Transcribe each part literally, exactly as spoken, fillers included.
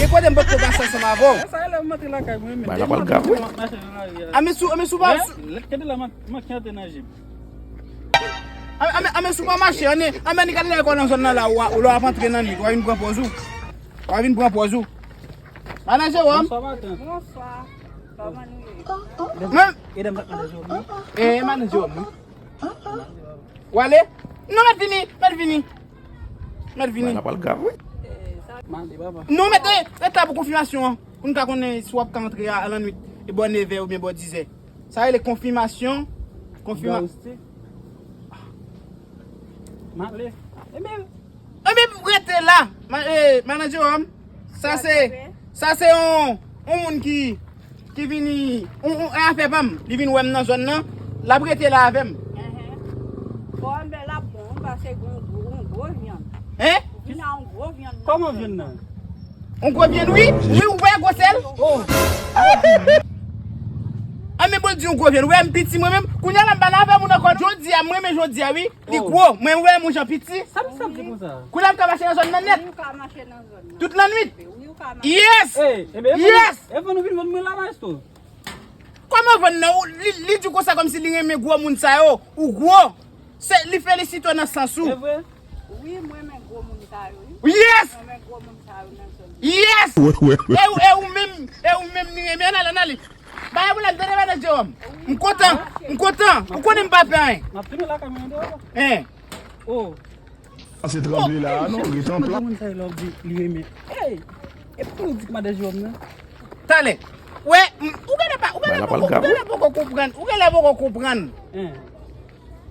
E kote m poko pase ansanm avè w? Sa e lè m antre lakay mwen menm. Bagay la pral grav, wi. A men sou, a men sou pa. Lè kete la, m antre nan jip. A men, a men sou pa mache, a men, a men ni gade lè w nan zòn nan la, ou lè w ap antre nan nwit, w a vin pran pòz ou. W a vin pran pòz ou. Madan Jewòm. Bonswa matant. Bonswa. Kòman nou ye? Men. E dam pa madan Jewòm, non? E madan Jewòm, wi. W ale? Non, mèt vini, mèt vini. Mèt vini. Bagay la pral grav, wi. Mande, papa. Non, mèt, eh, mèt la pou konfimasyon an. Pou n ka konnen si w ap ka antre a, a lannwit, e bò nevè oubyen bò dizè. Sa rele konfimasyon. Konfima- Ghost. M ale. Ebyen, Ebyen, rete la. Ma, eh, madan Jewòm, sa se, sa se yon, yon moun ki, ki vini, yon, yon afè pa m. Li vin wè m nan zòn nan. L ap rete la avè m. Enhen. Bon, enben, l ap bon, wi, paske gon gwo, yon gwo vyann. Hein? Ou vin a yon gwo vyann nan zòn nan. Kòman vyann nan? Yon gwo vyann, wi. Wi, ou wè gwosè l? Oh. Ah, men bon, di yon gwo vyann. Ou wè m piti mwen menm. Kounye a la, m pa nan afè moun ankò. Jodi a, mwen, men jodi a, wi. Li gwo. Mwen wè moun jan piti. Sa m santi konsa? Kounye a m ka mache nan zòn nan nèt. Wi, ou ka mache nan zòn nan. Tout lannwit. Wi, ou ka mache. Yes! Eh, ebyen, yes! Evan nou vin vann mwen la, maestro. Kòman vann nan? Ou, li, li di konsa kòmsi li renmen gwo moun sa yo. Ou gwo. Se, li felisite w nan sans ou. E vre? Wi, mwen renmen gwo moun sa yo, wi. Yes! Mwen renmen gwo moun sa yo nan zòn nan. Yes! Wi, wi, wi. E ou, e ou menm, e ou menm li renmen. Ann ale, ann ale. Ba yo pwoblèm, tande madan Jewòm. M kontan, m kontan. Ou konnen m pa fè anyen. M ap tounen lakay mwen deyò. Hein. Oh. Pase tranble la, non, rete an plas. Moun sa yo la, ou di li renmen. Hey! E pou ou di madan Jewòm nan? Talè. Wè, m, ou genlè pa, ou genlè poko, ou genlè poko konprann, ou genlè poko konprann. Hein.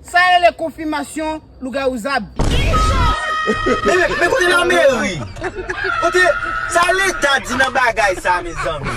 Sa rele konfimasyon lougawou zab. Men, men, men kote lameri? Kote, sa leta di nan bagay sa, mezanmi?